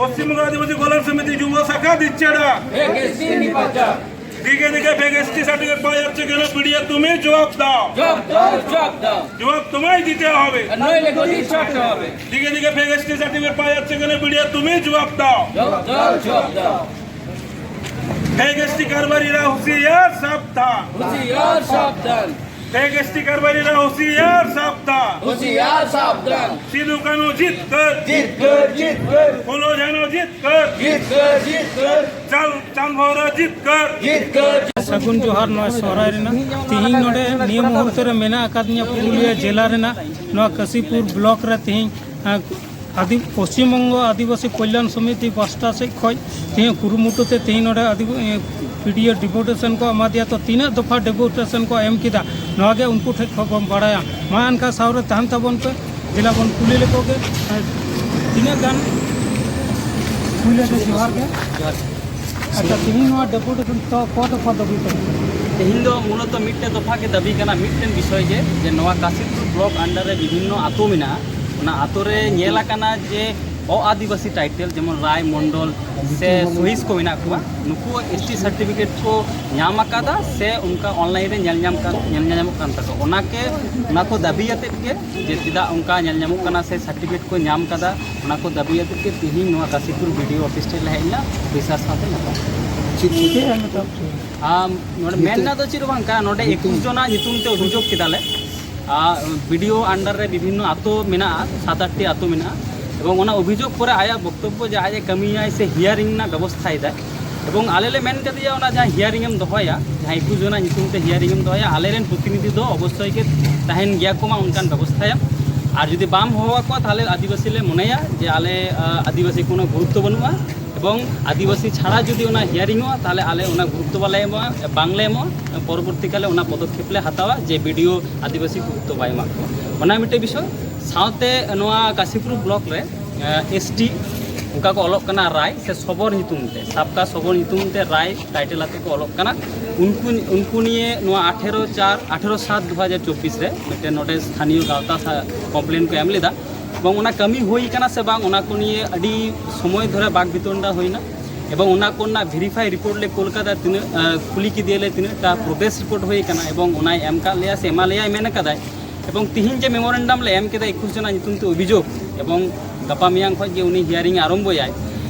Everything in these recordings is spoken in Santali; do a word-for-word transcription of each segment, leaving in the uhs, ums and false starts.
পশ্চিমবঙ্গ আদিবাসী কল্যাণ সমিতি যুব শাখা দিচ্ছে না। দিকে দিকে ফেক এসটি সার্টিফিকেট পাওয়া যাচ্ছে কেন? পিডিএ তুমি জবাব দাও। জবাব তোমায় দিতে হবে। দিকে দিকে ফেক এসটি সার্টিফিকেট পাওয়া যাচ্ছে কেন? পিডিএ তুমি জবাব দাও। ফেক এসটি কারবারিরা হুঁশিয়ার, সাবধান। ফেক এসটি কারবারিরা হুঁশিয়ার, সাবধান। সিধু কানু জিতকর। ফুলো ঝানো জিতকর। চাল চাঁদ ভৌরা জিতকর। ᱥᱟᱹᱜᱩᱱ ᱡᱚᱦᱟᱨ᱾ ᱱᱚᱣᱟ ᱥᱚᱦᱨᱟᱭ ᱨᱮᱱᱟᱜ ᱛᱮᱦᱮᱧ ᱱᱚᱰᱮ ᱱᱤᱭᱟᱹ ᱢᱩᱦᱩᱨᱛᱚ ᱨᱮ ᱢᱮᱱᱟᱜ ᱟᱠᱟᱫᱤᱧᱟ ᱯᱩᱨᱩᱞᱤᱭᱟᱹ ᱡᱮᱞᱟ ᱨᱮᱱᱟᱜ ᱱᱚᱣᱟ ᱠᱟᱥᱤᱯᱩᱨ ᱵᱞᱚᱠ ᱨᱮ᱾ ᱛᱮᱦᱮᱧ ᱟᱸ, ᱟᱹᱫᱤ-, ᱯᱚᱥᱪᱤᱢ ᱵᱚᱝᱜᱚ ᱟᱹᱫᱤᱵᱟᱹᱥᱤ ᱠᱚᱞᱭᱟᱱ ᱥᱚᱢᱤᱛᱤ ᱯᱟᱥᱴᱟ ᱥᱮᱫ ᱠᱷᱚᱱ ᱛᱮᱦᱮᱧ ᱠᱩᱨᱩᱢᱩᱴᱩ ᱛᱮ ᱛᱮᱦᱮᱧ ᱱᱚᱰᱮ ᱟᱹᱫᱤᱵ-, ᱮᱸ, ᱯᱤᱰᱤᱭᱮ ᱰᱮᱯᱩᱴᱮᱥᱚᱱ ᱠᱚ ᱮᱢᱟ ᱫᱮᱭᱟ᱾ ᱛᱚ ᱛᱤᱱᱟᱹᱜ ᱫᱚᱯᱷᱟ ᱰᱮᱯᱩᱴᱮᱥᱚᱱ ᱠᱚ ᱮᱢ ᱠᱮᱫᱟ, ᱱᱚᱣᱟ ᱜᱮ ᱩᱱᱠᱩ ᱴᱷᱮᱱ ᱠᱷᱚᱱ ᱵᱚᱱ ᱵᱟᱲᱟᱭᱟ᱾ ᱢᱟ ᱮᱱᱠᱷᱟᱱ ᱥᱟᱶ ᱨᱮ ᱛᱟᱦᱮᱱ ᱛᱟᱵᱚᱱ ᱯᱮ, ᱫᱮᱞᱟ ᱵᱚᱱ ᱠᱩᱞᱤ ᱞᱮᱠᱚ ᱜᱮ᱾ ᱟᱨ ᱛᱤᱱᱟᱹᱜ ᱜᱟᱱ ᱯᱩᱭᱞᱟᱹ ᱫᱚ ᱡᱚᱦᱟᱨ ᱜᱮ᱾ ᱟᱪᱪᱷᱟ, ᱛᱮᱦᱮᱧ ᱱᱚᱣᱟ ᱰᱮᱯᱩᱴᱮᱥᱚᱱ ᱛᱚ ᱠᱚ ᱫᱚᱯᱷᱟ ᱫᱟᱹᱵᱤ ᱠᱟᱱᱟ? ᱛᱮᱦᱮᱧ ᱫᱚ ᱢᱩᱞᱚᱛᱚ ᱢᱤᱫᱴᱮᱱ ᱫᱚᱯᱷᱟ ᱜᱮ ᱫᱟᱹᱵᱤ ᱠᱟᱱᱟ, ᱢᱤᱫᱴᱮᱱ ᱵᱤᱥᱚᱭ ᱜᱮ, ᱡᱮ ᱱᱚᱣᱟ ᱠᱟᱥᱤᱯᱩᱨ ᱵᱞᱚᱠ ᱟᱱᱰᱟᱨ ᱨᱮ ᱵᱤᱵᱷᱤᱱᱱᱚ ᱟᱛᱳ ᱢᱮᱱᱟᱜᱼᱟ, ᱚᱱᱟ ᱟᱛᱳ ᱨᱮ ᱧᱮᱞ ᱟᱠᱟᱱᱟ ᱡᱮ ᱚ ᱟᱹᱫᱤᱵᱟᱹᱥᱤ ᱴᱟᱭᱴᱮᱞ, ᱡᱮᱢᱚᱱ ᱨᱟᱭ, ᱢᱚᱱᱰᱚᱞ ᱥᱮ ᱥᱚᱦᱤᱥ ᱠᱚ ᱢᱮᱱᱟᱜ ᱠᱚᱣᱟ, ᱱᱩᱠᱩ ᱮᱥᱴᱤ ᱥᱟᱨᱴᱤᱯᱷᱤᱠᱮᱴ ᱠᱚ ᱧᱟᱢ ᱟᱠᱟᱫᱟ ᱥᱮ ᱚᱱᱠᱟ ᱚᱱᱞᱟᱭᱤᱱ ᱨᱮ ᱧᱮᱞ ᱧᱟᱢ ᱠᱟᱱ, ᱧᱮᱞ ᱧᱟᱢᱚᱜ ᱠᱟᱱ ᱛᱟᱠᱚᱣᱟ᱾ ᱚᱱᱟ ᱠᱮ, ᱚᱱᱟ ᱠᱚ ᱫᱟᱹᱵᱤ ᱟᱛᱮᱫ ᱜᱮ, ᱡᱮ ᱪᱮᱫᱟᱜ ᱚᱱᱠᱟ ᱧᱮᱞ ᱧᱟᱢᱚᱜ ᱠᱟᱱᱟ ᱥᱮ ᱥᱟᱨᱴᱤᱯᱷᱤᱠᱮᱴ ᱠᱚ ᱧᱟᱢ ᱠᱟᱫᱟ, ᱚᱱᱟ ᱠᱚ ᱫᱟᱹᱵᱤ ᱟᱛᱮᱫ ᱜᱮ ᱛᱤᱦᱤᱧ ᱱᱚᱣᱟ ᱠᱟᱥᱤᱯᱩᱨ ᱵᱤᱰᱤᱳ ᱚᱯᱷᱤᱥ ᱴᱷᱮᱱ ᱞᱮ ᱦᱮᱡ ᱮᱱᱟ, ᱚᱯᱷᱤᱥᱟᱨ ᱥᱟᱶᱛᱮ ᱧᱟᱯᱟᱢ᱾ ᱪᱮᱫ ᱪᱤᱠᱟᱹᱭᱟ ᱱᱤᱛᱚᱜ? ᱟᱢ ᱱᱚᱰᱮ ᱢᱮᱱ ᱨᱮᱱᱟᱜ ᱫᱚ ᱪᱮᱫ ᱦᱚᱸ ᱵᱟᱝ ᱠᱟᱱᱟ, ᱱᱚᱰᱮ ᱮᱠᱩᱥ ᱡᱚᱱᱟᱜ ᱧᱩᱛᱩᱢ ᱛᱮ ᱚᱵᱷᱤᱡᱳᱜᱽ ᱠᱮᱫᱟᱞᱮ᱾ ᱟᱨ ᱵᱤᱰᱤᱳ ᱟᱱᱰᱟᱨ ᱨᱮ ᱵᱤᱵᱷᱤᱱᱱᱚ ᱟᱛᱳ ᱢᱮᱱᱟᱜᱼᱟ, ᱥᱟᱛ ᱟᱴᱴᱤ ᱟᱛᱳ ᱢᱮᱱᱟᱜᱼᱟ, ᱮᱵᱚᱝ ᱚᱱᱟ ᱚᱵᱷᱤᱡᱳᱜᱽ ᱯᱚᱨᱮ ᱟᱭᱟᱜ ᱵᱚᱠᱛᱚᱵᱵᱚ ᱡᱮ ᱟᱡ ᱮ ᱠᱟᱹᱢᱤᱭᱟᱭ ᱥᱮ ᱦᱤᱭᱟᱨᱤᱝ ᱨᱮᱱᱟᱜ ᱵᱮᱵᱚᱥᱛᱷᱟᱭᱮᱫᱟᱭ, ᱮᱵᱚᱝ ᱟᱞᱮ ᱞᱮ ᱢᱮᱱ ᱠᱟᱫᱮᱭᱟ ᱚᱱᱟ ᱡᱟᱦᱟᱸ ᱦᱤᱭᱟᱨᱤᱝ ᱮᱢ ᱫᱚᱦᱚᱭᱟ, ᱡᱟᱦᱟᱸ ᱮᱠᱩᱥ ᱡᱚᱱᱟᱜ ᱧᱩᱛᱩᱢ ᱛᱮ ᱦᱤᱭᱟᱨᱤᱝ ᱮᱢ ᱫᱚᱦᱚᱭᱟ, ᱟᱞᱮ ᱨᱮᱱ ᱯᱨᱚᱛᱤᱱᱤᱫᱷᱤ ᱫᱚ ᱚᱵᱚᱥᱥᱳᱭ ᱜᱮ ᱛᱟᱦᱮᱱ ᱜᱮᱭᱟ ᱠᱚ, ᱢᱟ ᱚᱱᱠᱟᱱ ᱵᱮᱵᱚᱥᱛᱷᱟᱭᱟ᱾ ᱟᱨ ᱡᱩᱫᱤ ᱵᱟᱢ ᱦᱚᱦᱚ ᱟᱠᱚᱣᱟ, ᱛᱟᱦᱚᱞᱮ ᱟᱹᱫᱤᱵᱟᱹᱥᱤ ᱞᱮ ᱢᱚᱱᱮᱭᱟ ᱡᱮ ᱟᱞᱮ, ᱟ, ᱟᱹᱫᱤᱵᱟᱹᱥᱤ ᱠᱳᱱᱳ ᱜᱩᱨᱩᱛᱛᱚ ᱵᱟᱹᱱᱩᱜᱼᱟ, ᱮᱵᱚᱝ ᱟᱹᱫᱤᱵᱟᱹᱥᱤ ᱪᱷᱟᱲᱟ ᱡᱩᱫᱤ ᱚᱱᱟ ᱦᱤᱭᱟᱨᱤᱝ ᱚᱜᱼᱟ, ᱛᱟᱦᱚᱞᱮ ᱟᱞᱮ ᱚᱱᱟ ᱜᱩᱨᱩᱛᱛᱚ ᱵᱟᱞᱮ ᱮᱢᱚᱜᱼᱟ, ᱵᱟᱝᱞᱮ ᱮᱢᱚᱜᱼᱟ᱾ ᱯᱚᱨᱚᱵᱚᱨᱛᱤ ᱠᱟᱞᱮ ᱚᱱᱟ ᱯᱚᱫᱚᱠᱷᱮᱯ ᱞᱮ ᱦᱟᱛᱟᱣᱟ ᱡᱮ ᱵᱤᱰᱤᱳ ᱟᱹᱫᱤᱵᱟᱹᱥᱤ ᱜᱩᱨᱩᱛᱛᱚ ᱵᱟᱭ ᱮᱢᱟ ᱠᱚᱣᱟ, ᱚᱱᱟ ᱢᱤᱫᱴᱮᱱ ᱵᱤᱥᱚᱭ᱾ ᱥᱟᱶᱛᱮ ᱱᱚᱣᱟ ᱠᱟᱥᱤᱯᱩᱨ ᱵᱞᱚᱠ ᱨᱮ, ᱮ, ᱮᱥᱴᱤ ᱚᱱᱠᱟ ᱠᱚ ᱚᱞᱚᱜ ᱠᱟᱱᱟ ᱨᱟᱭ ᱥᱮ ᱥᱚᱵᱚᱨ ᱧᱩᱛᱩᱢ ᱛᱮ, ᱥᱟᱵᱠᱟ ᱥᱚᱵᱚᱨ ᱧᱩᱛᱩᱢ ᱛᱮ ᱨᱟᱭ ᱴᱟᱭᱴᱮᱞ ᱟᱛᱮ ᱠᱚ ᱚᱞᱚᱜ ᱠᱟᱱᱟ᱾ ᱩᱱᱠᱩ, ᱩᱱᱠᱩ ᱱᱤᱭᱮ ᱱᱚᱣᱟ ᱟᱴᱷᱮᱨᱚ ᱪᱟᱨ, ᱟᱴᱷᱮᱨᱚ ᱥᱟᱛ ᱫᱩ ᱦᱟᱡᱟᱨ ᱪᱚᱵᱵᱤᱥ ᱨᱮ ᱢᱤᱫᱴᱮᱱ ᱱᱚᱰᱮ ᱥᱛᱷᱟᱱᱤᱭᱚ ᱜᱟᱶᱛᱟ ᱥᱟ-, ᱠᱚᱢᱯᱞᱮᱱ ᱠᱚ ᱮᱢ ᱞᱮᱫᱟ᱾ ᱮᱵᱚᱝ ᱚᱱᱟ ᱠᱟᱹᱢᱤ ᱦᱩᱭ ᱠᱟᱱᱟ ᱥᱮ ᱵᱟᱝ, ᱚᱱᱟ ᱠᱚ ᱱᱤᱭᱮ ᱟᱹᱰᱤ ᱥᱚᱢᱚᱭ ᱫᱷᱚᱨᱮ ᱵᱟᱠ ᱵᱤᱛᱚᱱᱰᱟ ᱦᱩᱭᱱᱟ᱾ ᱮᱵᱚᱝ ᱚᱱᱟ ᱠᱚᱨᱮᱱᱟᱜ ᱵᱷᱮᱨᱤᱯᱷᱟᱭ ᱨᱤᱯᱳᱨᱴ ᱞᱮ ᱠᱳᱞ ᱠᱟᱫᱟ, ᱛᱤᱱᱟᱹᱜ, ᱟᱸ, ᱠᱩᱞᱤ ᱠᱮᱫᱮᱭᱟᱞᱮ ᱛᱤᱱᱟᱹᱜ ᱴᱟ ᱯᱨᱚᱜᱨᱮᱥ ᱨᱤᱯᱳᱨᱴ ᱦᱩᱭ ᱠᱟᱱᱟ, ᱮᱵᱚᱝ ᱚᱱᱟᱭ ᱮᱢ ᱠᱟᱫ ᱞᱮᱭᱟ ᱥᱮ ᱮᱢᱟ ᱞᱮᱭᱟᱭ ᱢᱮᱱ ᱠᱟᱫᱟᱭ᱾ ᱮᱵᱚᱝ ᱛᱤᱦᱤᱧ ᱡᱮ ᱢᱮᱢᱳᱨᱮᱱᱰᱟᱢ ᱞᱮ ᱮᱢ ᱠᱮᱫᱟ ᱮᱠᱩᱥ ᱡᱚᱱᱟᱜ ᱧᱩᱛᱩᱢ ᱛᱮ ᱚᱵᱷᱤᱡᱳᱜᱽ, ᱮᱵᱚᱝ ᱜᱟᱯᱟ ᱢᱮᱭᱟᱝ ᱠᱷᱚᱱ ᱜᱮ ᱩᱱᱤ ᱦᱤᱭᱟᱨᱤᱝ ᱮ ᱟᱨᱚᱢᱵᱚᱭᱟᱭ᱾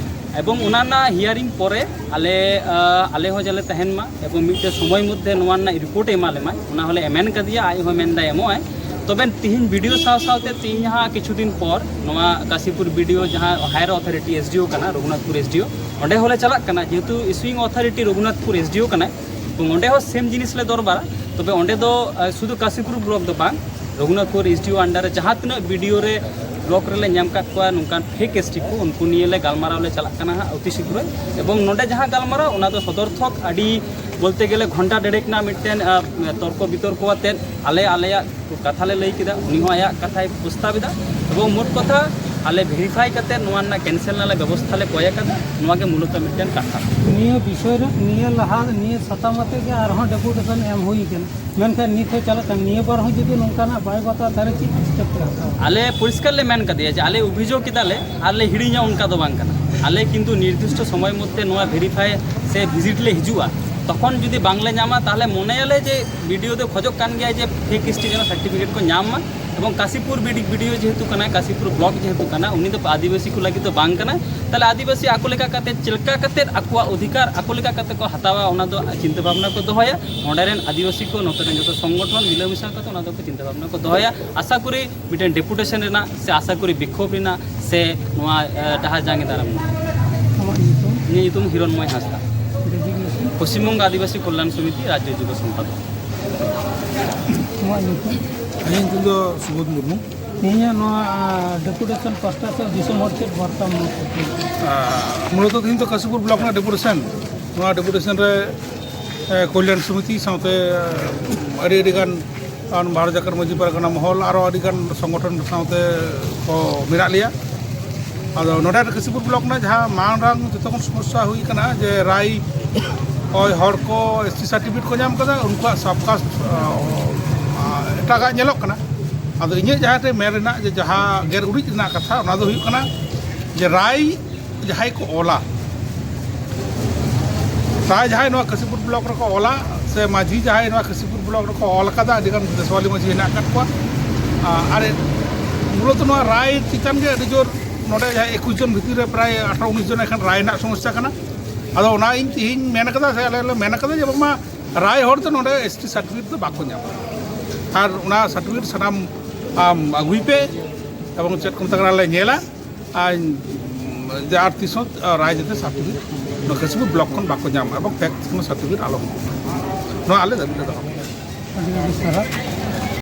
ᱮᱵᱚᱝ ᱚᱱᱟ ᱨᱮᱱᱟᱜ ᱦᱤᱭᱟᱨᱤᱝ ᱯᱚᱨᱮ ᱟᱞᱮ, ᱟᱸ, ᱟᱞᱮ ᱦᱚᱸ ᱡᱮᱞᱮ ᱛᱟᱦᱮᱱ ᱢᱟ ᱮᱵᱚᱝ ᱢᱤᱫᱴᱮᱱ ᱥᱚᱢᱚᱭ ᱢᱚᱫᱽᱫᱷᱮ ᱱᱚᱣᱟ ᱨᱮᱱᱟᱜ ᱨᱤᱯᱳᱨᱴ ᱮ ᱮᱢᱟ ᱞᱮᱢᱟᱭ, ᱚᱱᱟ ᱦᱚᱸᱞᱮ ᱮᱢᱮᱱ ᱠᱟᱫᱮᱭᱟ, ᱟᱡ ᱦᱚᱸ ᱢᱮᱱᱫᱟᱭ ᱮᱢᱚᱜ ᱟᱭ᱾ ᱛᱚᱵᱮ ᱛᱤᱦᱤᱧ ᱵᱤᱰᱤᱳ ᱥᱟᱶ ᱥᱟᱶᱛᱮ ᱛᱤᱦᱤᱧ ᱦᱟᱸᱜ ᱠᱤᱪᱷᱩ ᱫᱤᱱ ᱯᱚᱨ ᱱᱚᱣᱟ ᱠᱟᱥᱤᱯᱩᱨ ᱵᱤᱰᱤᱳ ᱡᱟᱦᱟᱸ ᱦᱟᱭᱟᱨ ᱚᱛᱷᱚᱨᱤᱴᱤ ᱮᱥᱰᱤᱳ ᱠᱟᱱᱟ, ᱨᱚᱜᱷᱩᱱᱟᱛᱷᱯᱩᱨ ᱮᱥᱰᱤᱳ, ᱚᱸᱰᱮ ᱦᱚᱸᱞᱮ ᱪᱟᱞᱟᱜ ᱠᱟᱱᱟ, ᱡᱮᱦᱮᱛᱩ ᱤᱥᱩᱭᱤᱝ ᱚᱛᱷᱚᱨᱤᱴᱤ ᱨᱚᱜᱷᱩᱱᱟᱛᱷᱯᱩᱨ ᱮᱥᱰᱤᱳ ᱠᱟᱱᱟᱭ᱾ ᱮᱵᱚᱝ ᱚᱸᱰᱮ ᱦᱚᱸ ᱥᱮᱢ ᱡᱤᱱᱤᱥ ᱞᱮ ᱫᱚᱨᱵᱟᱨᱟ᱾ ᱛᱚᱵᱮ ᱚᱸᱰᱮ ᱫᱚ, ᱟᱸ, ᱥᱩᱫᱷᱩ ᱠᱟᱥᱤᱯᱩᱨ ᱵᱞᱚᱠ ᱫᱚ ᱵᱟᱝ, ᱨᱚᱜᱷᱩᱱᱟᱛᱷᱯᱩᱨ ᱮᱥᱰᱤᱳ ᱟᱱᱰᱟᱨ ᱨᱮ ᱡᱟᱦᱟᱸ ᱛᱤᱱᱟᱹᱜ ᱵᱤᱰᱤᱳ ᱨᱮ ᱵᱞᱚᱠ ᱨᱮᱞᱮ ᱧᱟᱢ ᱠᱟᱜ ᱠᱚᱣᱟ ᱱᱚᱝᱠᱟᱱ ᱯᱷᱮᱠ ᱮᱥᱴᱤ ᱠᱚ, ᱩᱱᱠᱩ ᱱᱤᱭᱮ ᱞᱮ ᱜᱟᱞᱢᱟᱨᱟᱣ ᱞᱮ ᱪᱟᱞᱟᱜ ᱠᱟᱱᱟ ᱦᱟᱸᱜ ᱚᱛᱤ ᱥᱤᱜᱽᱨᱚᱭ᱾ ᱮᱵᱚᱝ ᱱᱚᱰᱮ ᱡᱟᱦᱟᱸ ᱜᱟᱞᱢᱟᱨᱟᱣ, ᱚᱱᱟ ᱫᱚ ᱥᱚᱫᱚᱨᱛᱷᱚᱠ ᱟᱹᱰᱤ ᱵᱚᱞᱛᱮ ᱜᱮᱞᱮ ᱜᱷᱚᱱᱴᱟ ᱰᱮᱲᱮᱠ ᱨᱮᱱᱟᱜ ᱢᱤᱫᱴᱮᱱ, ᱟᱸ, ᱛᱚᱨᱠᱚ ᱵᱤᱛᱚᱨᱠᱚ ᱟᱛᱮᱫ ᱟᱞᱮ ᱟᱞᱮᱭᱟᱜ ᱠᱟᱛᱷᱟ ᱞᱮ ᱞᱟᱹᱭ ᱠᱮᱫᱟ, ᱩᱱᱤ ᱦᱚᱸ ᱟᱭᱟᱜ ᱠᱟᱛᱷᱟᱭ ᱯᱨᱚᱥᱛᱟᱵ ᱮᱫᱟ᱾ ᱮᱵᱚᱝ ᱢᱳᱴ ᱠᱟᱛᱷᱟ ᱟᱞᱮ ᱵᱷᱮᱨᱤᱯᱷᱟᱭ ᱠᱟᱛᱮ ᱱᱚᱣᱟ ᱨᱮᱱᱟᱜ ᱠᱮᱱᱥᱮᱞ ᱨᱮᱱᱟᱜ ᱞᱮ ᱵᱮᱵᱚᱥᱛᱷᱟ ᱞᱮ ᱠᱚᱭ ᱟᱠᱟᱫᱟ᱾ ᱱᱚᱣᱟ ᱜᱮ ᱢᱩᱞᱚᱛᱚ ᱢᱤᱫᱴᱮᱱ ᱠᱟᱛᱷᱟ᱾ ᱱᱤᱭᱟᱹ ᱵᱤᱥᱚᱭ ᱨᱮ, ᱱᱤᱭᱟᱹ ᱞᱟᱦᱟ, ᱱᱤᱭᱟᱹ ᱥᱟᱛᱟᱢ ᱟᱛᱮ ᱜᱮ ᱟᱨᱦᱚᱸ ᱰᱮᱯᱩᱴᱮᱥᱚᱱ ᱮᱢ ᱦᱩᱭ ᱠᱟᱱᱟ, ᱢᱮᱱᱠᱷᱟᱱ ᱱᱤᱛ ᱦᱚᱸ ᱪᱟᱞᱟᱜ ᱠᱟᱱᱟ᱾ ᱱᱤᱭᱟᱹ ᱵᱟᱨ ᱦᱚᱸ ᱡᱩᱫᱤ ᱱᱚᱝᱠᱟᱱᱟᱜ ᱵᱟᱭ ᱵᱟᱛᱟᱣᱟ, ᱛᱟᱦᱚᱞᱮ ᱪᱮᱫ ᱥᱴᱮᱯ ᱯᱮ ᱦᱟᱛᱟᱣᱟ? ᱟᱞᱮ ᱯᱚᱨᱤᱥᱠᱟᱨ ᱞᱮ ᱢᱮᱱ ᱠᱟᱫᱮᱭᱟ ᱡᱮ ᱟᱞᱮ ᱚᱵᱷᱤᱡᱳᱜᱽ ᱠᱮᱫᱟᱞᱮ ᱟᱨ ᱞᱮ ᱦᱤᱲᱤᱧᱟ, ᱚᱱᱠᱟ ᱫᱚ ᱵᱟᱝ ᱠᱟᱱᱟ᱾ ᱟᱞᱮ ᱠᱤᱱᱛᱩ ᱱᱤᱨᱫᱤᱥᱴᱚ ᱥᱚᱢᱚᱭ ᱢᱚᱫᱽᱫᱷᱮ ᱱᱚᱣᱟ ᱵᱷᱮᱨᱤᱯᱷᱟᱭ ᱥᱮ ᱵᱷᱤᱡᱤᱴ ᱞᱮ ᱦᱤᱡᱩᱜᱼᱟ, ᱛᱚᱠᱷᱚᱱ ᱡᱩᱫᱤ ᱵᱟᱝᱞᱮ ᱧᱟᱢᱟ, ᱛᱟᱦᱚᱞᱮ ᱢᱚᱱᱮᱭᱟᱞᱮ ᱡᱮ ᱵᱤᱰᱤᱳ ᱫᱚ ᱠᱷᱚᱡᱚᱜ ᱠᱟᱱ ᱜᱮᱭᱟ ᱡᱮ ᱯᱷᱮᱠ ᱮᱥᱴᱤ ᱡᱮᱱᱚ ᱥᱟᱨᱴᱤᱯᱷᱤᱠᱮᱴ ᱠᱚ ᱧᱟᱢ ᱢᱟ᱾ ᱮᱵᱚᱝ ᱠᱟᱥᱤᱯᱩᱨ ᱵᱤᱰᱤ-, ᱵᱤᱰᱤᱳ ᱡᱮᱦᱮᱛᱩ ᱠᱟᱱᱟᱭ, ᱠᱟᱥᱤᱯᱩᱨ ᱵᱞᱚᱠ ᱡᱮᱦᱮᱛᱩ ᱠᱟᱱᱟ, ᱩᱱᱤ ᱫᱚ ᱟᱹᱫᱤᱵᱟᱹᱥᱤ ᱠᱚ ᱞᱟᱹᱜᱤᱫ ᱫᱚ ᱵᱟᱝ ᱠᱟᱱᱟ᱾ ᱛᱟᱦᱚᱞᱮ ᱟᱹᱫᱤᱵᱟᱹᱥᱤ ᱟᱠᱚ ᱞᱮᱠᱟ ᱠᱟᱛᱮ ᱪᱮᱫ ᱞᱮᱠᱟ ᱠᱟᱛᱮ ᱟᱠᱚᱣᱟᱜ ᱚᱫᱷᱤᱠᱟᱨ ᱟᱠᱚ ᱞᱮᱠᱟ ᱠᱟᱛᱮ ᱠᱚ ᱦᱟᱛᱟᱣᱟ, ᱚᱱᱟ ᱫᱚ ᱪᱤᱱᱛᱟᱹ ᱵᱷᱟᱵᱽᱱᱟ ᱠᱚ ᱫᱚᱦᱚᱭᱟ᱾ ᱱᱚᱰᱮ ᱨᱮᱱ ᱟᱹᱫᱤᱵᱟᱹᱥᱤ ᱠᱚ, ᱱᱚᱛᱮ ᱨᱮᱱ ᱡᱚᱛᱚ ᱥᱚᱝᱜᱚᱴᱷᱚᱱ ᱢᱤᱞᱟᱹ ᱢᱮᱥᱟ ᱠᱟᱛᱮ ᱚᱱᱟ ᱫᱚᱠᱚ ᱪᱤᱱᱛᱟᱹ ᱵᱷᱟᱵᱽᱱᱟ ᱠᱚ ᱫᱚᱦᱚᱭᱟ᱾ ᱟᱥᱟ ᱠᱚᱨᱤ ᱢᱤᱫᱴᱮᱱ ᱰᱮᱯᱩᱴᱮᱥᱚᱱ ᱨᱮᱱᱟᱜ ᱥᱮ ᱟᱥᱟ ᱠᱚᱨᱤ ᱵᱤᱠᱠᱷᱳᱵ ᱨᱮᱱᱟᱜ ᱥᱮ ᱱᱚᱣᱟ, ᱮ, ᱰᱟᱦᱟᱨ ᱡᱟᱸᱜᱮ ᱫᱟᱨᱟᱢ ᱨᱮᱱᱟᱜ᱾ ᱟᱢᱟᱜ ᱧᱩᱛᱩᱢ? ᱤᱧᱟᱹᱜ ᱧᱩᱛᱩᱢ ᱦᱤᱨᱚᱱᱢᱚᱭ ᱦᱟᱸᱥᱫᱟ᱾ ᱰᱮᱡᱤᱜᱱᱮᱥᱚᱱ? ᱯᱚᱥᱪᱤᱢ ᱵᱚᱝᱜᱚ ᱟᱹᱫᱤᱵᱟᱹᱥᱤ ᱠᱚᱞᱭᱟᱱ ᱥᱚᱢᱤᱛᱤ ᱨᱟᱡᱽᱡᱚ ᱡᱩᱵᱚ ᱥᱚᱢᱯᱟᱫᱚᱠ᱾ ᱟᱢᱟᱜ ᱧᱩᱛᱩᱢ? ᱤᱧᱟᱹᱜ ᱧᱩᱛᱩᱢ ᱫᱚ ᱥᱩᱵᱳᱫᱷ ᱢᱩᱨᱢᱩ᱾ ᱛᱮᱦᱮᱧᱟᱜ ᱱᱚᱣᱟ, ᱟ, ᱰᱮᱯᱩᱴᱮᱥᱚᱱ ᱯᱟᱥᱴᱟ ᱥᱮ ᱫᱤᱥᱚᱢ ᱦᱚᱲ ᱪᱮᱫ ᱵᱟᱨᱛᱟ ᱮᱢᱟ ᱠᱚ ᱠᱟᱱᱟ? ᱟ, ᱢᱩᱞᱚᱛᱚ ᱛᱮᱦᱮᱧ ᱫᱚ ᱠᱟᱥᱤᱯᱩᱨ ᱵᱞᱚᱠ ᱨᱮᱱᱟᱜ ᱰᱮᱯᱩᱴᱮᱥᱚᱱ᱾ ᱱᱚᱣᱟ ᱰᱮᱯᱩᱴᱮᱥᱚᱱ ᱨᱮ, ᱮ, ᱠᱚᱞᱭᱟᱱ ᱥᱚᱢᱤᱛᱤ ᱥᱟᱶᱛᱮ, ᱮ, ᱟᱹᱰᱤ ᱟᱹᱰᱤ ᱜᱟᱱ ᱟᱨ ᱵᱷᱟᱨᱚᱛ ᱡᱟᱠᱟᱛ ᱢᱟᱹᱡᱷᱤ ᱯᱟᱨᱜᱟᱱᱟ ᱢᱚᱦᱚᱞ, ᱟᱨᱚ ᱟᱹᱰᱤ ᱜᱟᱱ ᱥᱚᱝᱜᱚᱴᱷᱚᱱ ᱥᱟᱶᱛᱮ ᱠᱚ ᱢᱮᱱᱟᱜ ᱞᱮᱭᱟ᱾ ᱟᱫᱚ ᱱᱚᱰᱮ ᱠᱟᱥᱤᱯᱩᱨ ᱵᱞᱚᱠ ᱨᱮᱱᱟᱜ ᱡᱟᱦᱟᱸ ᱢᱟᱲᱟᱝ ᱡᱚᱛᱚ ᱠᱷᱚᱱ ᱥᱚᱢᱚᱥᱥᱟ ᱦᱩᱭ ᱠᱟᱱᱟ ᱡᱮ ᱨᱟᱭ ᱚᱭ ᱦᱚᱲ ᱠᱚ ᱮᱥ ᱴᱤ ᱥᱟᱨᱴᱤᱯᱷᱤᱠᱮᱴ ᱠᱚ ᱧᱟᱢ ᱠᱟᱫᱟ, ᱩᱱᱠᱩᱣᱟᱜ ᱥᱟᱵᱠᱟᱥᱴ, ᱟ, ᱟ, ᱮᱴᱟᱜᱟᱜ ᱧᱮᱞᱚᱜ ᱠᱟᱱᱟ᱾ ᱟᱫᱚ ᱤᱧᱟᱹᱜ ᱡᱟᱦᱟᱸ ᱛᱮ ᱢᱮᱱ ᱨᱮᱱᱟᱜ, ᱡᱮ ᱡᱟᱦᱟᱸ ᱜᱮᱨ ᱩᱨᱤᱡ ᱨᱮᱱᱟᱜ ᱠᱟᱛᱷᱟ, ᱚᱱᱟ ᱫᱚ ᱦᱩᱭᱩᱜ ᱠᱟᱱᱟ ᱡᱮ ᱨᱟᱭ ᱡᱟᱦᱟᱸᱭ ᱠᱚ ᱚᱞᱟ, ᱨᱟᱭ ᱡᱟᱦᱟᱸᱭ ᱱᱚᱣᱟ ᱠᱟᱥᱤᱯᱩᱨ ᱵᱞᱚᱠ ᱨᱮᱠᱚ ᱚᱞᱟ, ᱥᱮ ᱢᱟᱹᱡᱷᱤ ᱡᱟᱦᱟᱸᱭ ᱱᱚᱣᱟ ᱠᱟᱥᱤᱯᱩᱨ ᱵᱞᱚᱠ ᱨᱮᱠᱚ ᱚᱞ ᱟᱠᱟᱫᱟ, ᱟᱹᱰᱤᱜᱟᱱ ᱫᱮᱥᱣᱟᱞᱤ ᱢᱟᱹᱡᱷᱤ ᱦᱮᱱᱟᱜ ᱟᱠᱟᱫ ᱠᱚᱣᱟ᱾ ᱟᱨ ᱢᱩᱞᱚᱛ ᱱᱚᱣᱟ ᱨᱟᱭ ᱪᱮᱛᱟᱱ ᱜᱮ ᱟᱹᱰᱤ ᱡᱳᱨ, ᱱᱚᱰᱮ ᱡᱟᱦᱟᱸᱭ ᱮᱠᱩᱥ ᱡᱚᱱ ᱵᱷᱤᱛᱤᱨ ᱨᱮ ᱯᱨᱟᱭ ᱟᱴᱷᱨᱚ ᱩᱱᱤᱥ ᱡᱚᱱ ᱮᱠᱷᱟᱱ ᱨᱟᱭ ᱨᱮᱱᱟᱜ ᱥᱚᱢᱚᱥᱥᱟ ᱠᱟᱱᱟ᱾ ᱟᱫᱚ ᱚᱱᱟ ᱤᱧ ᱛᱮᱦᱮᱧ ᱢᱮᱱ ᱠᱟᱫᱟ, ᱥᱮ ᱟᱞᱮ ᱞᱮ ᱢᱮᱱ ᱠᱟᱫᱟ ᱡᱮ ᱵᱟᱝᱢᱟ ᱨᱟᱭ ᱦᱚᱲ ᱫᱚ ᱱᱚᱰᱮ ᱮᱥ ᱴᱤ ᱥᱟᱨᱴᱤᱯᱷᱤᱠᱮᱴ ᱫᱚ ᱵᱟᱠᱚ ᱧᱟᱢᱟ᱾ ᱟᱨ ᱚᱱᱟ ᱥᱟᱨᱴᱤᱯᱷᱤᱠᱮᱴ ᱥᱟᱱᱟᱢ ᱟᱢ ᱟᱹᱜᱩᱭ ᱯᱮ, ᱮᱵᱚᱝ ᱪᱮᱫ ᱠᱚ ᱢᱮᱛᱟᱜ ᱠᱟᱱᱟ ᱞᱮ ᱧᱮᱞᱟ᱾ ᱟᱨ ᱡᱮ ᱟᱨ ᱛᱤᱥ ᱦᱚᱸ ᱨᱟᱭ ᱡᱟᱛᱮ ᱥᱟᱨᱴᱤᱯᱷᱤᱠᱮᱴ ᱱᱚᱣᱟ ᱠᱟᱥᱤᱯᱩᱨ ᱵᱞᱚᱠ ᱠᱷᱚᱱ ᱵᱟᱠᱚ ᱧᱟᱢᱟ, ᱮᱵᱚᱝ ᱯᱷᱮᱠ ᱠᱳᱱᱳ ᱥᱟᱨᱴᱤᱯᱷᱤᱠᱮᱴ ᱟᱞᱚ ᱦᱩᱭᱩᱜ᱾ ᱱᱚᱣᱟ ᱟᱞᱮ ᱫᱟᱹᱵᱤ ᱞᱮ ᱫᱚᱦᱚ ᱠᱮᱫᱟ᱾